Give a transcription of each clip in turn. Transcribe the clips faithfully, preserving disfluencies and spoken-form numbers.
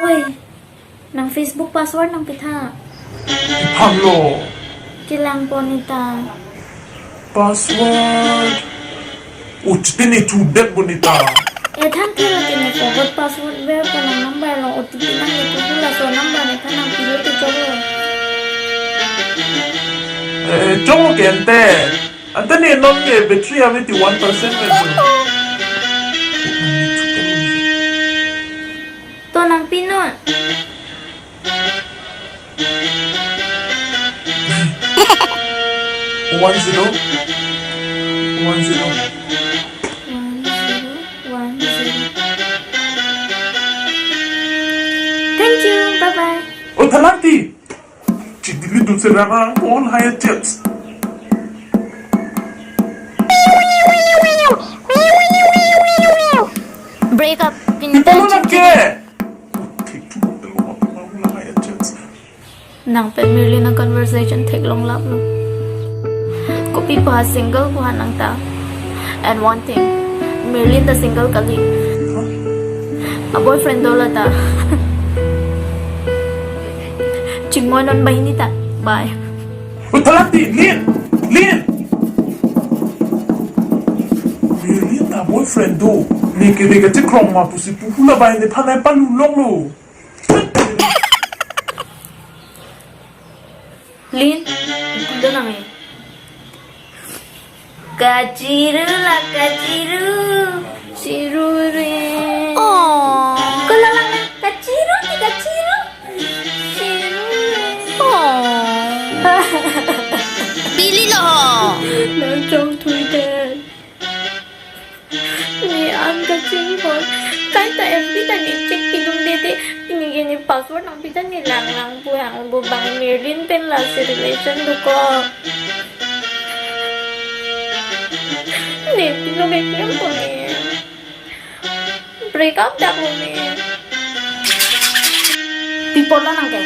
Oi, nang Facebook password nangpitha. Halo. Kelang pon neta. Password. Uchtini chudet bonita. Ethan thela kene forgot password ver ko nang number lo O T P nang le ko hula so number ne than nang pilo te cholo. Eh, cholo ke ante. Ante ne non ke battery ave ti one percent le. To nang pinon. One zero. One zero. One zero, one zero. Thank you. Bye bye. Oh, thalang ti. Chik dili dun se rara ko higher chats. Break up. Ipalo na ke. Nang pen Merlin a conversation theklong laplo. Kopi pu ha single pu ha nang ta. And one thing, Merlin ta single kali. A boyfriend do la ta. Chingmoinon banghini ta. Bye. Oi, thalang ti, Lin! Lin! Merlin ta boyfriend do. Ne ke de ke chekrong ma pusi pu hula banghini phanai palu long lo. Lin, ipilo nang e. Kachiru la kachiru. Chiru re. Oh. Ko la lang kachiru ti kachiru. Chiru re. Oh. Pili lo ho. Nang chongthui det. Ne an kachinghon. Kaita F B ta ne check pidun dede. Pini ke ne password nangpi ta ne lang lang pu hang bo bang Merlin pen lasi relation do ko. Ne pilo ke klem ko ne. Break up dak lo ne. Pi apot lo nang ke?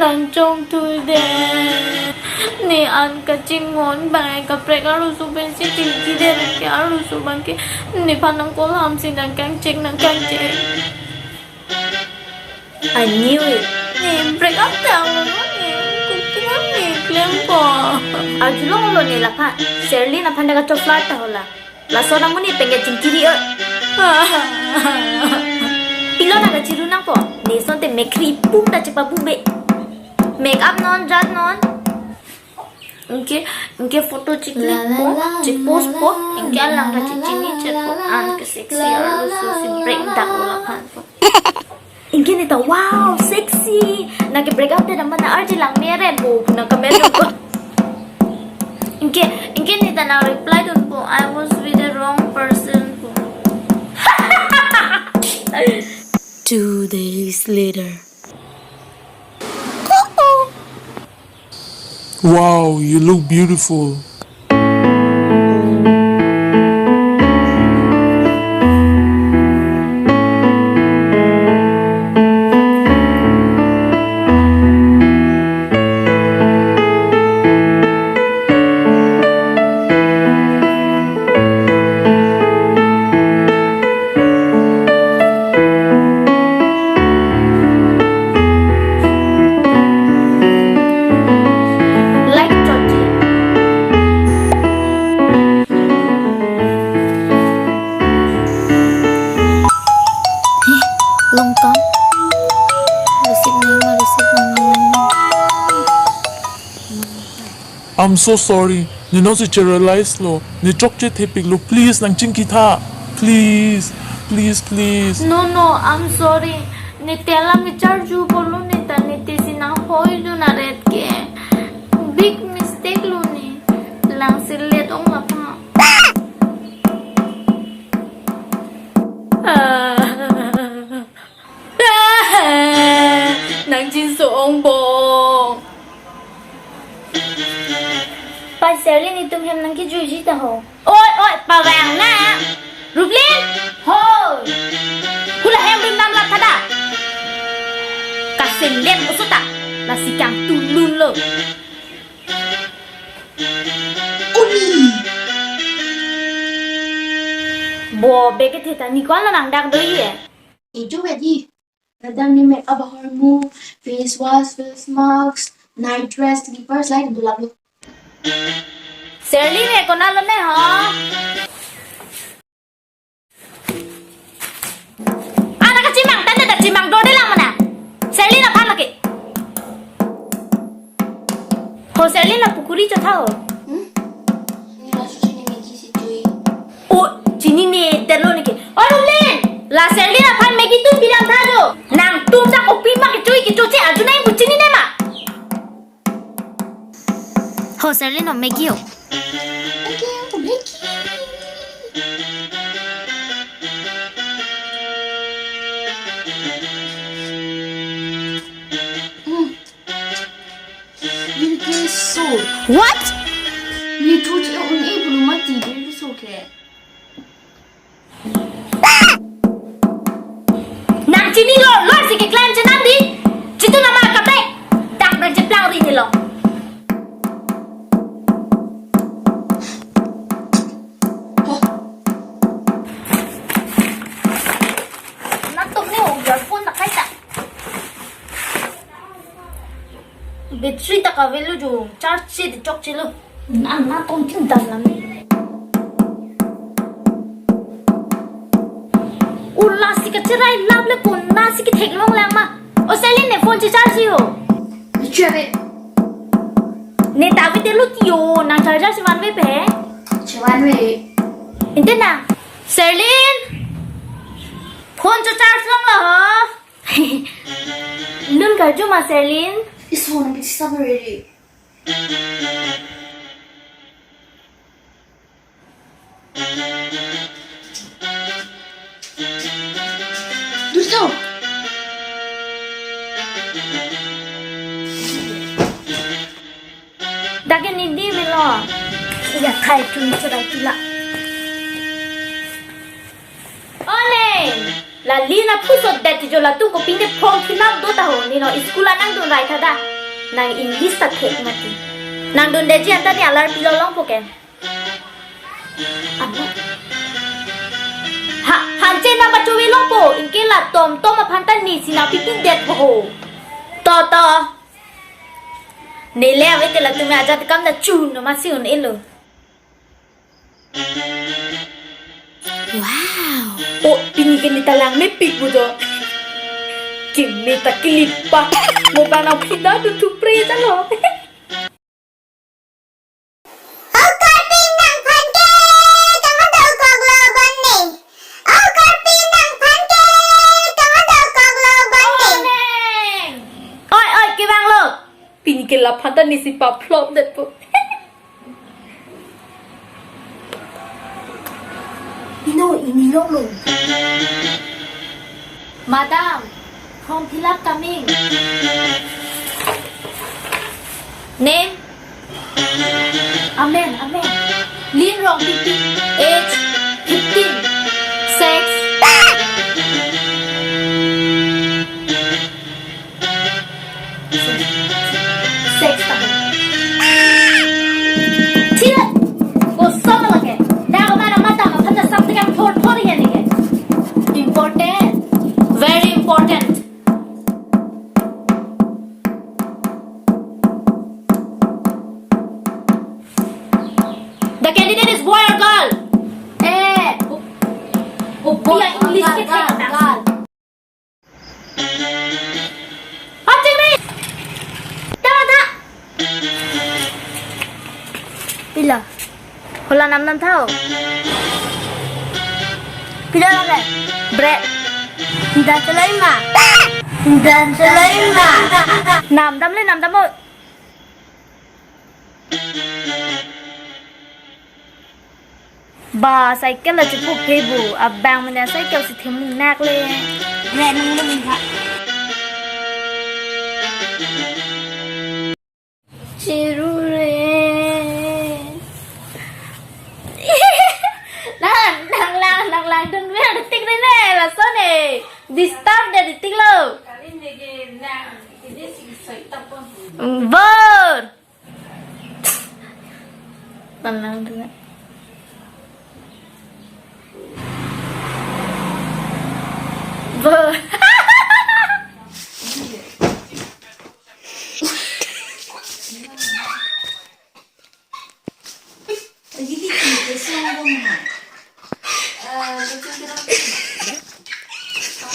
Nang chongthui det. Ne an kachinghon bang kaprek arloso pensi chingki det ke arloso bang ke nephan nang call ham si nang kangchek nang kangchek. I knew it. Ne break up dak lo ne. Kuting ne klem ko. Arjulong lo ne laphan. Sherlyn aphan dak kachoflirt ta ho la. Laso nang muni pengke chingkiri o. Pilo nang kachiru nangpo. Ne asonte mekhri pum ta chepabu be. Make up non, jat non. Anke, anke photo chiklik po, chikpost po. Anke alang ta chichini chet po. Anke sexy arloso si break dak lo laphan po. Anke neta, "Wow, sexy." Nang ke break up te naman na arje lang mere bo, nang kamer ko. Anke, anke neta nang reply dunpo, "I was with the wrong person." Two days later. Wow, you look beautiful. Like chotji. He, long kam. Receive nang ma, receive nang ma. I'm so sorry. Ne nonsi che-realize lo. Ne chokche thepik lo. Please, nang chingki tha. Please. Please, please. No, no, I'm sorry. Ne telam charju bolo ne ta ne tesi nang hoi dun aret ke. Big mistake lo ne. Lang si let ong apa. Nang chinso ong bong. Pa Sherlyn, itum hem nang kijuiji ta ho. Oi, oi, pavang na. Rublin, ho. Hula hem rim dam lap thada. Kasen lem usuta. Lasi kang tulun lo. Uni. Bo beke theta ni kwan la nang dak do ye. Ejo wedi. Madam, ne makeup ahormu, face wash, face mask, night dress, slippers, lahai dulaplo. Serlin, he konatlo ne ho? Ana kachimang, tanda ta chimang dode lang mana. Serlin aphan lake. Ho Serlin la pukuri chotha ho. Hmm? Ne laso chinine Maggi si chui. O, chinine detlo neke. O Rublin, la Serlin aphan Maggi tun bilang tha jo. Nangtum sa kopi ma kechui kechoche arjunai bu chinine ma. Ho Serlin, o Maggi o. Maggi, Maggi. Hmm. Beautiful. What? Ne chuche un-e pulumati beautiful ke. Nang chinilo, lor si keklem chenam di. Chitu nama kaprek. Dak nang cheplang ri nilo. Natum ne ho, earphone ta kaita. Battery ta kavelo jo, charge si di chokchelo. Na, na tongtin dam lam ni. Ula si kacherai lap le pon, na si kethek long lang ma. O Serlin, ne phone che charge ho. Che ave. Ne ta ave te lo ti ho, nang charger si vanve pe. Che vanve. Ante na. Serlin. Phone cho charge longlo ho. Nun karju ma Serlin? Iso nang piti sabar re. Durso. Dak ke nidi melo. Ya khai tun cherai tula. One, la Lina phuso det jo, latum kopine form fill up do ta ho, ne non school anang dun rai tha da. Nang English ta thek mati. Nang dun detji anta ne alar pilo longpo ke. Ano? Ha, hanche na ba chove longpo, anke la Tomtom aphan ta ne si nang pipi detpo ho. To, to. Ne le ave te latum ajat kam ta chun no masi un-elo. Wow. O, pini ke ne ta langmepik bo jo. Keme ta kilipa. Mo ba nang phida dun thupre jalo. O karpi nangphan ke, kangdokoklo bonni. O karpi nangphan ke, kangdokoklo bonni. Oi, oi, kevanglo. Pini ke laphan ta ne si paphlop detpo. Ino, ini longlo. Madam, form fill up coming. Name? Amen, amen. Lin Rongpipi. Age? Fifteen. Sex? Sex ta. Chila. Kosong lake. Dak mana mata ma phata something am thor thor ya ni ke. Important. Very important. The candidate is boy or girl? Eh. Oh, boy, English ke girl, girl. Hot chingri! Tama ta! Pila? Hola nam nam thao. Pila lake? Bre. Nda chalai ma. Nda chalai ma. Nam dam le nam dam o. Ba cycle la chipuphe bu, abang mena cycle si themnakle. Re nung nung ha. Chiru re. Nang, nang lang, nang lang dun ver tik re ne, laso ne. Disturb de tik lo. Bor. Tenang dulu. Bo.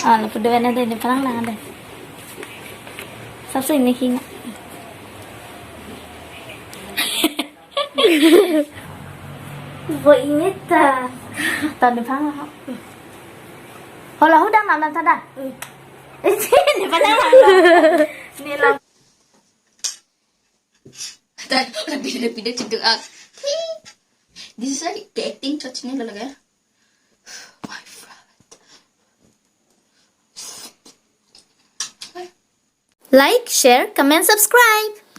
Ah, lapu do na de, ne parang na de. Sabse ne king. Bo ini ta. Ta ne parang. Hola hudang nam nam ta da. Ne parang. Ne lang. Tadi udah pindah-pindah cedek ah. This is like the acting touch ni lalaga. My friend. Like, share, comment, subscribe.